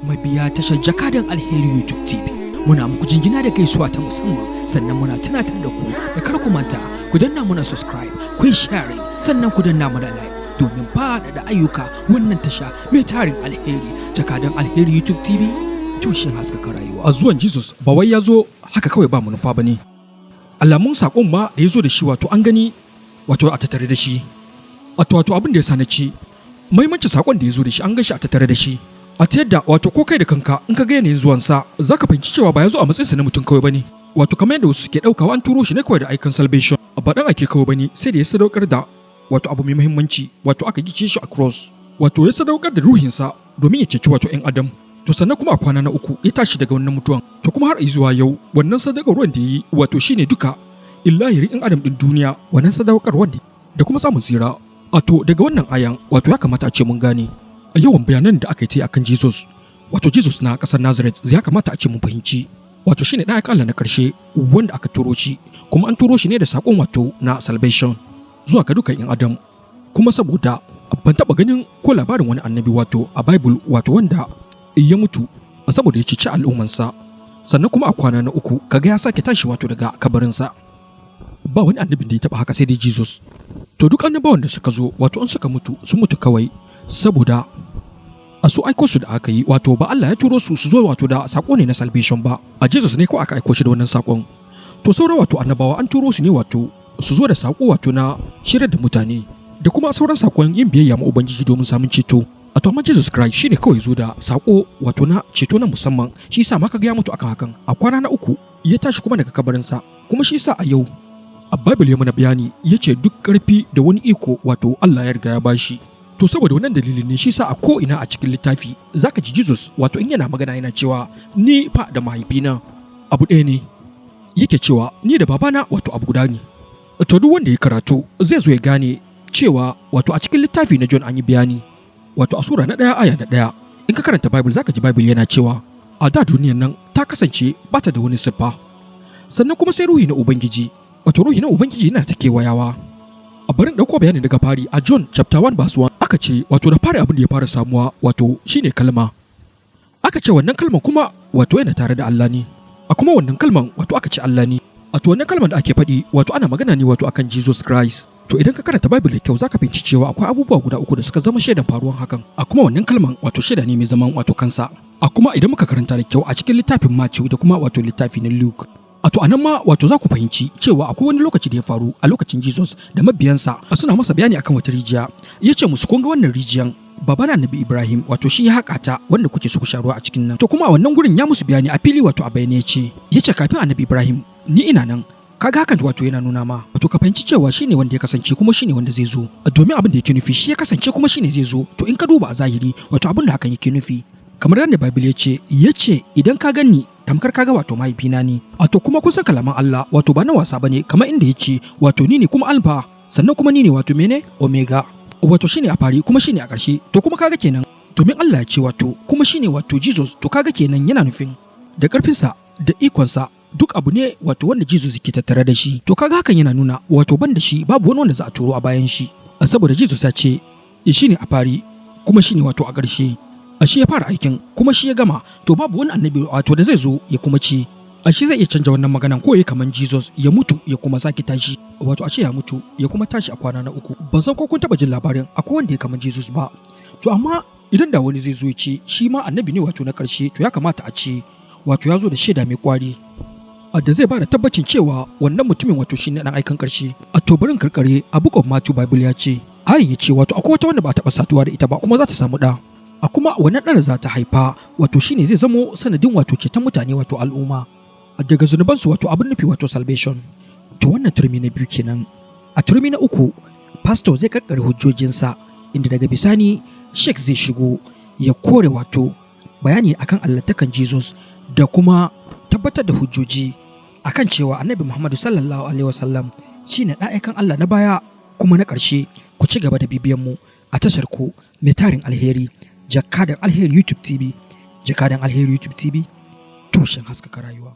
Mabiya tashar Jakadan Alheri YouTube TV, muna muku jingina da gaisuwa ta musamman. Sannan muna tunatar da ku da kar ku manta ku danna muna subscribe, ku yi sharing, sannan ku danna muna like domin faɗaɗa ayyuka wannan tasha mai tarin alheri, Jakadan Alheri YouTube TV, tushen haskaka rayuwa. A zuwan Jesus ba wai ya zo haka kawai ba manufa ba ne. Alamun saƙon ma da ya zo da shi, wato an gani wato a tattare da shi. Wato abin da ya sa na ce mahimmancin saƙon da ya zo da shi, an gan shi a tattare da shi, a ta yadda wato ko kai da kanka in ka ga yanayin zuwansa, za ka fahimci cewa ba ya zo a matsayinsa na mutum kawai ba ne, wato kamar yadda wasu suke ɗaukawa an turo shi ne kawai da aikan salvation. Ba ɗan ake kawai ba ne, sai da ya sadaukar da wato abu mai muhimmanci, wato aka gice shi a cross, wato ya sadaukar da ruhinsa domin ya ceci wato 'yan adam. To sannan kuma a kwana na uku ya tashi daga wannan mutuwan. To kuma har zuwa yau wannan sadaukarwar da ya yi wato shine duka illahirin 'yan adam ɗin duniya, wannan sadaukarwar da kuma samun tsira. Wato daga wannan ayan wato ya kamata a ce mun gane yawan bayanan da aka yi akan Jesus, wato Jesus na ƙasar Nazareth. Ya kamata a ce mun fahimci wato shine ɗan Allah na ƙarshe wanda aka turo shi, kuma an turo shi ne da saƙon wato na salvation zuwa ga dukan 'yan adam. Kuma saboda ban taɓa ganin ko labarin wani annabi wato a Bible wato wanda ya mutu saboda ya ceci al'ummansa, sannan kuma a kwana na uku kaga ya sake tashi wato daga kabarinsa. Ba wani annabin da ya taɓa haka sai dai Jesus. To duk annabawan da suka zo, wato in suka mutu, sun mutu kawai saboda a su aiko su da aka yi, wato ba Allah ya turo su su zo wato da sako ne na salvation ba. A Jesus ne ko aka aiko shi da wannan sakon. To sauran wato annabawa an turo su ne wato su zo da sako wato na shirar da mutane da kuma sauran sakon yin biyayya ma Ubangiji domin samun ceto. A to amma Jesus Christ shine kawai zo da sako wato na ceto na musamman. Shi yasa ma kaga ya mutu akan hakan, a kwana na uku ya tashi kuma daga kabarinsa. Kuma shi yasa a yau a Bible ya mana bayani, ya ce duk ƙarfi da wani iko wato Allah ya riga ya bashi. To saboda wannan dalilin ne shi sa a ko ina a cikin littafi zaka ji Jesus wato in yana magana yana cewa ni fa da mahaifina abu ɗaya ne. Yake cewa ni da babana wato abu guda ne. To duk wanda ya karatu zai zo ya gane cewa wato a cikin littafi na John an yi bayani, wato a sura na 1 aya na 1. In ka karanta Bible, zaka ji Bible yana cewa a da duniyan nan ta kasance bata da wani siffa, sannan kuma sai ruhi na Ubangiji, wato ruhi na Ubangiji yana ta kewayawa. A barin ɗauko bayani daga fari. A John chapter 1 verse 1 aka ce wato da fari abin da ya fara samuwa wato shine kalma. Aka ce wannan kalman kuma wato yana tare da Allah ne, a kuma wannan kalman wato aka ce Allah ne. Wato wannan kalman da ake faɗi wato ana magana ne wato akan Jesus Christ. To idan ka karanta Bible da kyau, zaka fahimci cewa akwai abubuwa guda uku da suka zama shaidan faruwan hakan. A kuma wannan kalman wato shaida ne mai zaman wato kansa. A kuma idan muka karanta da kyau a cikin littafin Matthew da kuma wato littafi na Luke, a to anan ma wato za ku fahimci cewa akwai wani lokaci da ya faru a lokacin Jesus da mabiyansa suna masa bayani akan wata rijiya. Ya ce musu, kun ga wannan rijiyan, babana Annabi Ibrahim wato shi ya haƙa ta, wanda kuke so ku sha ruwa a cikin nan. To kuma a wannan gurin ya musu bayani a fili, wato a bayyane, ya ce kafin Annabi Ibrahim ni ina nan. Kaga hakan wato yana nuna ma wato ka fahimci cewa shine wanda ya kasance kuma shine wanda zai zo, domin abin da yake nufi shi ya kasance kuma shine zai zo. To in ka duba a zahiri wato abin da hakan yake nufi, kamar yadda Bible ya ce idan ka gani tamkar ka ga wato mahaifina ne. Wato kuma kun san kalaman Allah wato ba na wasa bane, kamar inda ya ce wato ni ne kuma Alpha, sannan kuma ni ne wato mene? Omega, wato shine a fari kuma shine a ƙarshe. To kuma kaga kenan, domin Allah ya ce wato kuma shine wato Jesus, to kaga kenan yana nufin da ƙarfinsa da ikonsa duk abu ne wato wanda Jesus ke tattare da shi. To kaga hakan yana nuna wato ban da shi babu wani wanda za a turo a bayan shi, saboda Jesus ya ce shine a fari kuma shine wato a ƙarshe, a shi ya fara aikin kuma shi ya gama. To babu wani annabi wato da zai zo ya kuma ce a shi zai iya canja wannan maganan ko ya kaman Jesus ya mutu ya kuma sake tashi, wato a ce ya mutu ya kuma tashi a kwana na uku. Ban san ko kun taba jin labarin akwai wanda ya kaman Jesus ba. To amma idan da wani zai zo ya ce shi ma annabi ne wato na ƙarshe, to ya kamata a ce wato ya zo da shaida mai kwari da zai ba da tabbacin cewa wannan mutumin wato shine dan aikan ƙarshe. A to barin karkare. A Book of Matthew, Bible ya ce, ayin ya ce wato akwai wata wanda ba taɓa saduwa da ita ba kuma za ta samu ɗa, a kuma wannan ɗan za ta haifa wato shine zai zamo sanadin wato ceton mutane, wato al'umma daga zunubansu, wato abin nufi wato salvation. To wannan turmi na biyu kenan. A turmi na uku, pastor zai karkare hujjojinsa, inda daga bisani Sheikh zai shigo ya kore wato bayani akan allantakan Jesus da kuma tabbatar da hujjoji akan cewa Annabi Muhammadu sallallahu alaihi wasallam shine ɗan Allah na baya kuma na ƙarshe. Ku ci gaba da bibiyan mu a tashar ku mai tarin alheri, Jakadan Alheri YouTube TV. Jakadan Alheri YouTube TV, tushen haskaka rayuwa.